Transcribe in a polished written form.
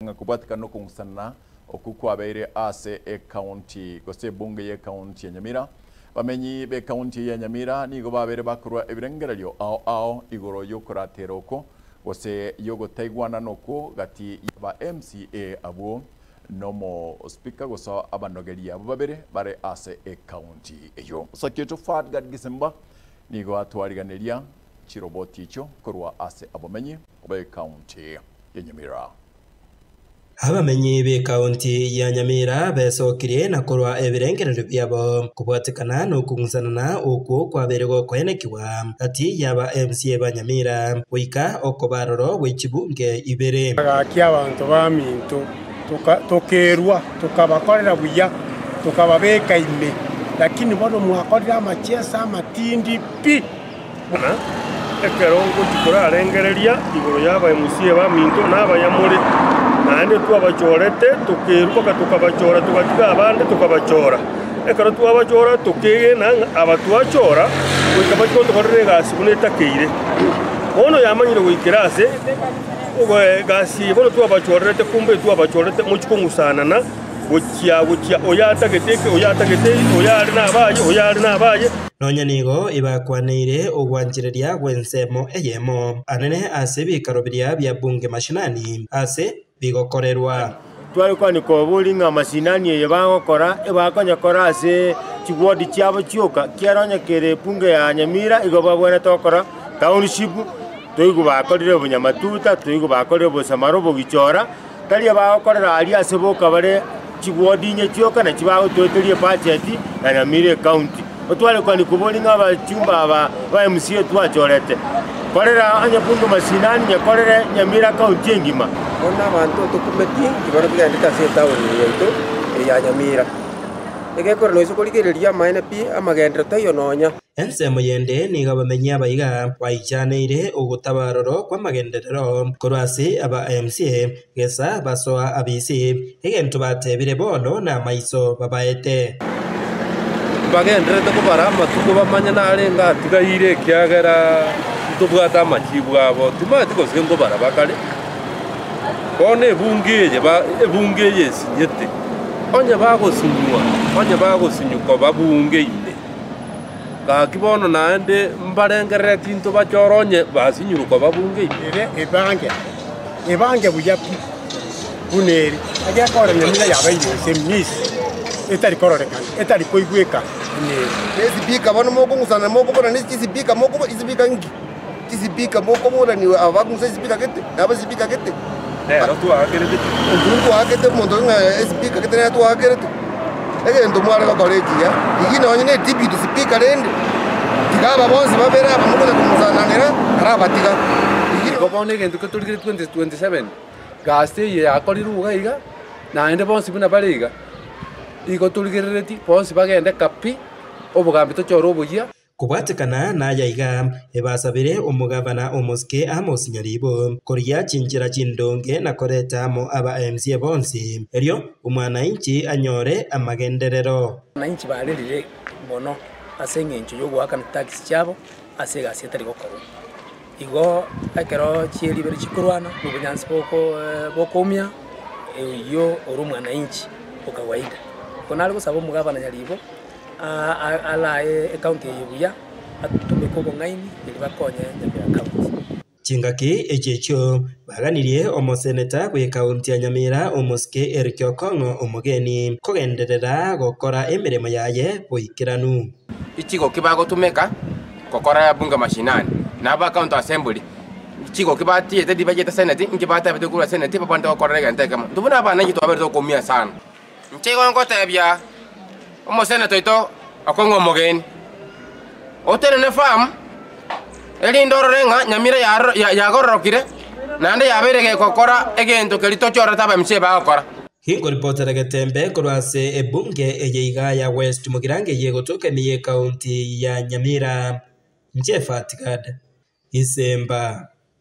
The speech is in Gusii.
Ng'a kobwatekana nokong'usanana okwo kwabeire ase ecounty gose ebunge y'ecounty ya Nyamira, bamenyi b'ecounty eye ya Nyamira nigo babeire bakorwa ebirengererio ao ao igoro y'okoratera okwo gose y'ogotaigwanana okwo gati y'aba MCA abwo nomo speaker gose abanogeria abwo babere bare ase ecounty eyio. Mosakiocho Fadgard Gisimba nigo atwariganeria chiroboti echio korwa ase abamenyi b'ecounty ya Nyamira. Abamenyi b'ekaunti ya Nyamira besokirie na korwa ebirengererio biabo kobwatekana nokong'usanana okwo kwabeire gokoenekigwa gati y'aba MCA ba Nyamira goika okoba aroro gwe chibunge ibere. Gaki abanto baminto, tokerua, tokabakorera buya, tokababeka ime, lakini bono mwakorire amachiesa amatindi pi. Buna ekero ngochia korarengereria igoro y'abaemusie baminto na abayamore, naende twabachorete, tokerua mpaka tokabachora, togatiga abande tokabachora. Ekero twabachora tokegena ng'a aba twachora goika bachie gotokorera egasi buna etakeire. Bono yamanyire goikera ase egasi eye bono twabachorerete kumbe twabachorete mochie kong'usanana gochia gochia oyo atagete eke, oyo atagete eye, oyo are nabaye, oyo are nabaye. Nonya nigo ebakwaneire ogwanchereria gw'ensemo eyemo anene ase ebikaro biria bia bunge mashinani ase bigokorerwa. Tware kwanika obori ng'a mashinani eye bagokora ebakonyekora ase chiward chiabo chioka, kiara onye kere ebunge ya Nyamira igo babwenerete gokora township, toigwe bakorire obonyamatuta, toigwe bakorire obosamaro obogichora. Tari abagokorera aria ase boka bare chiwodi inye chioka nachi bagotoeteria ebacheti na Nyamira ecounty. Otware kwani kobori ng'a abachumba aba ba MCA twachorete. Korera onye bunge mashinani nyekorere Nyamira county engima. Bono abanto tokumeti igoro bigendete ase etaoni eye yaito eye ya Nyamira. Egekore noise korigereria amaene pi, amagenderero taiyo nonya. Ensemo yende nigo abamenyi abaiga baichaneire ogotaba aroro kw'amagenderero korwa ase aba MCA gesa basoa abisi, egento batebire bono namaiso babaete. Mbagendererete kobara amatuko bamanye narenge atigaire, ekiagera ntobwate amachibu abo, timanyeti gose nkobara bakare. Bono ebunge eye ebunge eye esinyete, onye bagosinywa, onye bagosinywa koba bunge ime. Gaki bono naende mbarengereretie intwe bachore onye basinyirwe koba bunge ime. Ere ebange, ebange buya pi, buna ere, egekora nyamira yabeire ense emisi, etari kororekana, etari koigweka buna ere. Nesipika bono mokong'usana mokoborana chisipika mokobo chisipika nki? Chisipika mokoboraniwa aba bakong'usa esipika gete, na abasipika gete. Nero twaakerete Intwe ntwaakete omonto ng'a esipika gete nere twaakerete. Egento mware gokora ekiya, rigia nonye ne deputy speaker rende, tiga aba bonsi babere aba mokonya kong'usananera, arabatiga. Rigia Igo bono egento ketorigire 2027, gasi eye yakorirwe iga iga, naende bonsi buna bare iga, igo torigerereti bonsi bagende kapi, obogambi tochore oboyia. Kobwatekana naya iga, ebasabire omogavana omosike Amos Nyaribo korigia chinchera chindonge na koreta amo aba MCA bonsi, erio omwanainchi anyore amagenderero. Abananchi barerire mono ase engencho y'ogoakana chitax chiabo ase egasi etari gokorwa. Igo ekero chieribere chikorwana na obonyansi boko bokoumia, oyio ore omwananchi o kawaida. Igo nare gosaba omogavana Nyaribo. Arae ecounty eye buya, atumeke obong'aini erio bakonye Nyamira County. Chingaki echi echio baganirie omoseneta bw'ekaunti ya Nyamira omosike Eric Okong'o omogeni kogenderera gokora emeremo yaye boikeranu. Chigoki bagotumeka gokora bunge mashinani, na aba county assembly chigoki batiete ribachete senate inki batebete korwa senate babwenerete gokorera egento ekemo. Intwe buna abananchi twabeire tokoumia sana. Inche igo ngotebia omoseneta oito okong'u omogeni, otenene firm, erinde orore ng'a Nyamira yagororokire, naende yabeire gegokora egento keria tochorete aba MCA bagokora. Ginkoripootera Getembe korwa ase ebunge eye iga ya West Mugirango eye egotoka ime y'ekaunti ya Nyamira. Inche Fati Gad, Isemba.